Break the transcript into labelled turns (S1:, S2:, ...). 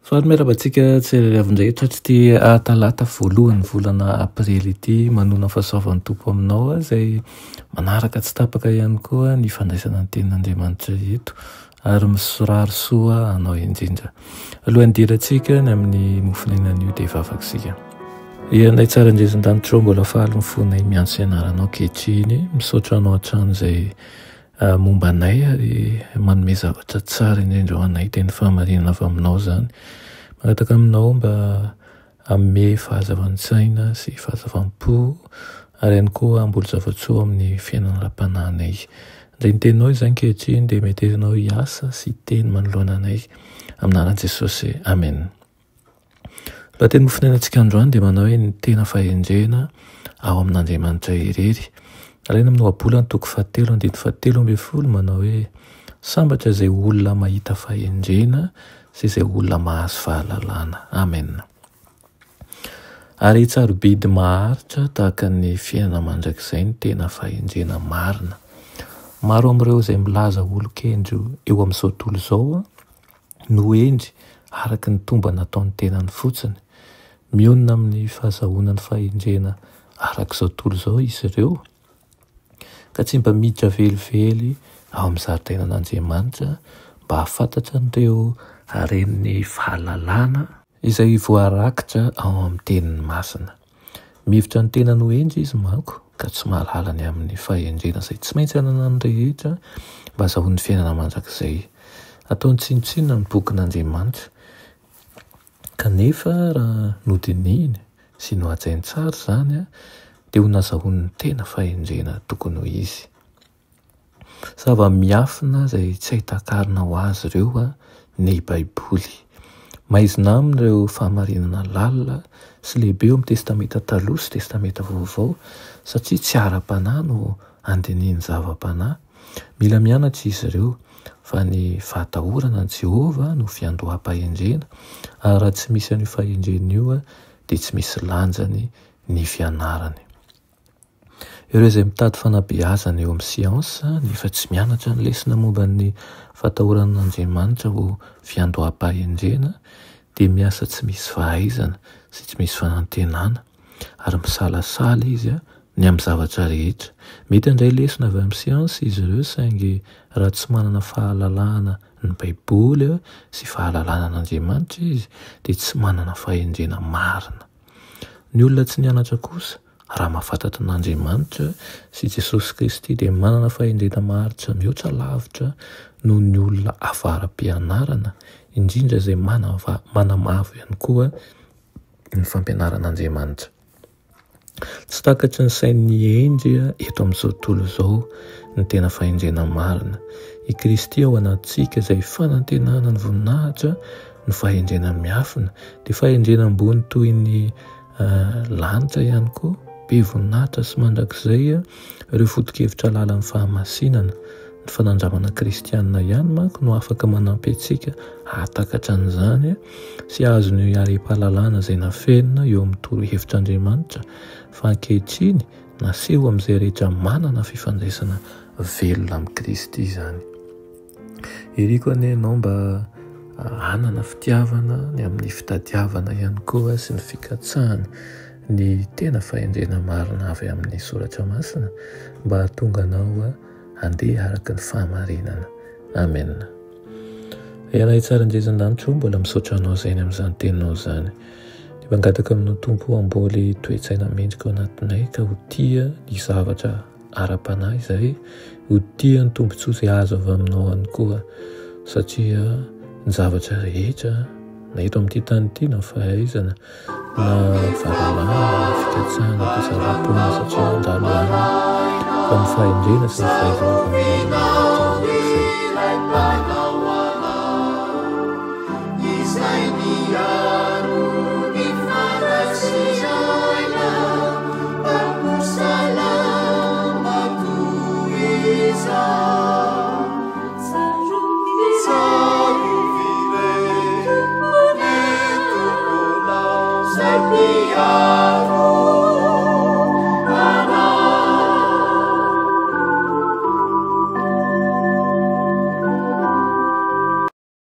S1: Faly miarahaba antsika tsirairay avy indray tratr'ity talata voalohan'ny volana aprily ity. Manona ny fahasoavan'ny Tompo aminao izay manaraka tsy tapaka ihany koa ny fandraisana ny tenin'Andriamanitra eto ary misorary soa anao indrindra. Alohan'ny hidirantsika ny amin'ny mofon'aina anio dia hivavaka isika. Ry Anay tsara indrindra an-danitra ô, mbola faly ny fonay miantso ny anaranao ankehitriny. Misaotra anao hatrany izay momba anay ary manome zavatra tsara indrindra ho anay dia ny fahamarinana avy aminao izany. Mangataka aminao mba hanome fahazavan-tsaina sy fahazavam-po ary ihany koa hamboly zava-tsoa amin'ny fiainana ara-panahinay. Indray ny teninao izany ankehitriny dia metezanao hiasa sy hiteny manoloana anay. Amin'ny anaran'i Jesosy. Amen. Raha teny mofonainantsika androany dia manao hoe ny tena fahendrena ao amin'Andriamanitra irery. Alaina amin'ny Ohabolana toko fahatelo andininy fahatelo ambin'ny folo manao hoe sambatra izay olona mahita fahendrena sy izay olona mahazo fahalalana. Amen. Ary tsarobidy maharitra tahaka ny fiainana mandrakizay ny tena fahendrena marina. Maro amin'ireo izay milaza olon-kendry eo amin'izao tontolo izao no hendry araka ny tombana ataon'ny tenany fotsiny. Mionona amin'ny fahazahoana ny fahendrena araka izao tontolo izao izy ireo, ka tsy mba miditra velively ao amin'ny zaridainan'Andriamanitra mba hahafantatra an'ireo haren'ny fahalalana izay voarakitra ao amin'ny Teniny masina. Mihevitra ny tenany ho hendry izy manko ka tsy mahalala ny amin'ny fahendrena izay tsy maintsy ananan'ny rehetra mba hazahoany fiainana mandrakizay. Ataony tsinontsinona ny bokin'Andriamanitra. Kanefa raha nodinihiny sy nohajainy tsara izany dia ho nazahoany ny tena fahendrena tokony ho izy. Zava-miafina izay tsy hay takarina ho azy ireo ny Baiboly. Maizina aminy ireo fahamarinana lalina sy lehibe eo amin'ny Testamenta Taloha sy Testamenta Vaovao, satria tsy ara-panahy no andinihiny zava-panahy. Mila mianatra izy ireo fa ny fahatahorana an'i Jehovah no fiandoham-pahendrena, ary raha tsy misy an'io fahendrena io dia tsy misy lanjany ny fianarany. Ireo izay mitady fanabeazana eo amin'ny siansa nefa tsy mianatra ny lesona momba ny fahatahorana an'Andriamanitra ho fiandoham-pahendrena dia miasa tsy misy fahaizana sy tsy misy fanantenana ary misalasala izy ny amin'ny zavatra rehetra. Mety handray lesona avy amin'ny siansa izy ireo saingy raha tsy manana fahalalahana ny Baiboly sy fahalalana an'Andriamanitra izy dia tsy manana fahendrena marina. Ny olona tsy nianatra kosa Raha mahafantatra an'Andriamanitra sy Jesosy Kristy dia manana fahendrena maharitra mihoatra lavitra noho ny olona avara-pianarana, indrindra izay manamavo ihany koa ny fampianaran'Andriamanitra. Tsy takatry ny sain'ny hendry eto amin'izao tontolo izao ny tena fahendrena marina. I Kristy ao anatintsika izay fanantenana ny voninahitra no fahendrena miafina, dia fahendrena ambony toy ny Lanitra ihany koa, be voninahitra sy mandrakizay ireo foto-kevitra lalan'ny fahamasinana. Ny fanandramana kristianina ihany manko no afaka manampy antsika hahatakatra an'izany sy hahazo ny harem-pahalalana izay nafenina eo amin'ny torohevitr'Andriamanitra fa ankehitriny naseho amin'izay rehetra manana fifandraisana velona amin'i Kristy izany. Iriko anie ianao mba hanana fitiavana ny amin'ny fitadiavana ihany koa sy ny fikatsahana ny tena fahendrena marina avy amin'ny soratra masina mba hahatonga anao handeha araka ny fahamarinana. Amen. Ry Anay tsara indrindra an-danitra ô, mbola misaotra anao izay ny amin'izany teninao izany. Dia mangataka aminao Tompo hamboly toe-tsaina mendrika ao anatinay ka ho tia ny zavatra ara-panahy izay ho tia ny tombontsoa izay azo avy aminao ihany koa satria ny zavatra rehetra na eto amin'ity tany ity na fahaizana na fahalalana na fikatsahana dia zava-poana satria handalo ihany fa ny fahendrena sy ny fahaizana avy aminao no maharitra mandrakizay. Amen.
S2: hiaro.